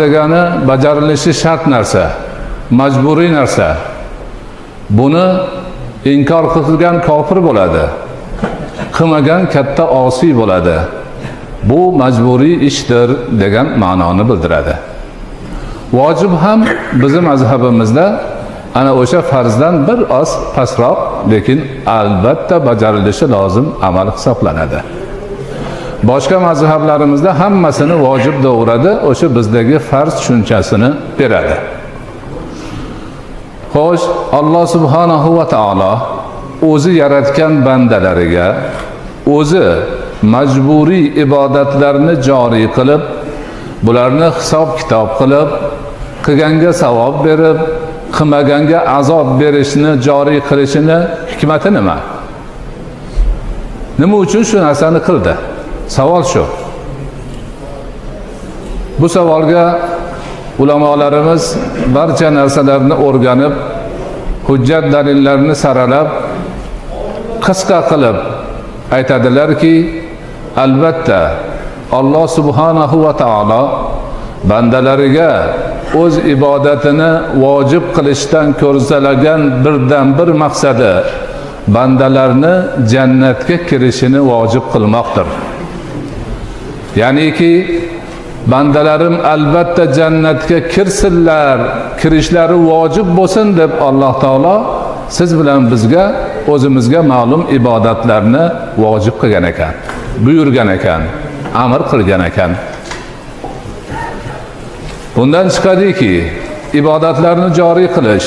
Degani bajarilishi shart narsa, majburiy narsa. Buni inkor qilgan kofir bo'ladi, qilmagan katta osiy bo'ladi. Bu majburiy ishdir degan ma'noni bildiradi. Vojib ham bizni mazhabimizda ana o'sha farzdan bir oz pastroq, lekin albatta bajarilishi lozim amal hisoblanadi. Boshqa mazhablarimizda hammasini vojib deyaveradi, o'sha bizdagi farz tushunchasini beradi. Xo'sh, Alloh subhanahu va taolo o'zi yaratgan bandalariga o'zi majburiy ibodatlarni joriy qilib, bularni hisob kitob qilib, qilganga savob berib, qilmaganga azob berishni joriy qilishini hikmati nima? Nima uchun shu narsani qildi? Savol shu. Bu savolga ulamolarimiz barcha narsalarni o'rganib, hujjat dalillarni saralab, qisqa qilib aytadilarki, albatta Alloh subhanahu va taolo bandalariga o'z ibodatini vojib qilishdan ko'zlagan birdan bir maqsadi bandalarni jannatga kirishini vojib qilmoqdir. Ya'niki bandalarim albatta jannatga kirsinlar, kirishlari vojib bo'lsin deb Alloh taolo siz bilan bizga o'zimizga ma'lum ibodatlarni vojib qilgan ekan, buyurgan ekan, amr qilgan ekan. Bundan chiqadiki, ibodatlarni joriy qilish,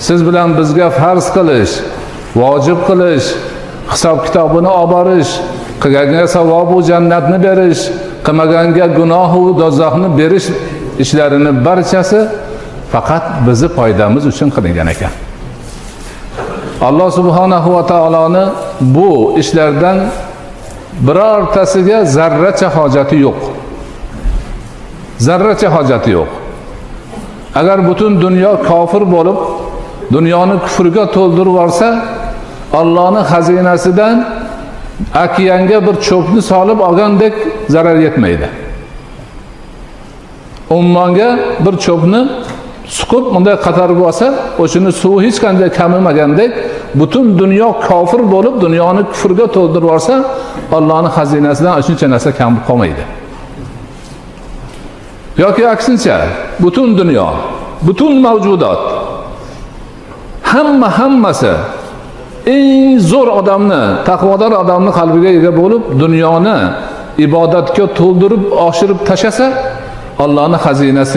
siz bilan bizga farz qilish, vojib qilish, hisob kitobini olib borish, qilganga savobu jannatni berish, qilmaganga gunohu do'zaxni berish ishlarini barchasi faqat bizni foydamiz uchun qilingan ekan. Alloh subhanahu va taoloni bu ishlardan birortasiga zarracha hojati yo'q. Zarracha hojati yo'q. Agar butun dunyo kofir bo'lib, dunyoni kufrga to'ldirib yuborsa, Allohning xazinasidan okeanga bir cho'pni solib olgandek zarar yetmaydi. Ummonga bir cho'pni suqib bunday qatarib olsa, o'shani suvi hech qanday kamimagandek, butun dunyo kofir bo'lib, dunyoni kufrga to'ldirib yuborsa, Allohning xazinasidan shuncha narsa kam bo'lib qolmaydi. Yoki aksincha, butun dunyo, butun mavjudot hammasi eng zo'r odamni, taqvodor odamni qalbiga ega bo'lib, dunyoni ibodatga to'ldirib, oshirib tashlasa, Allohning xazinasi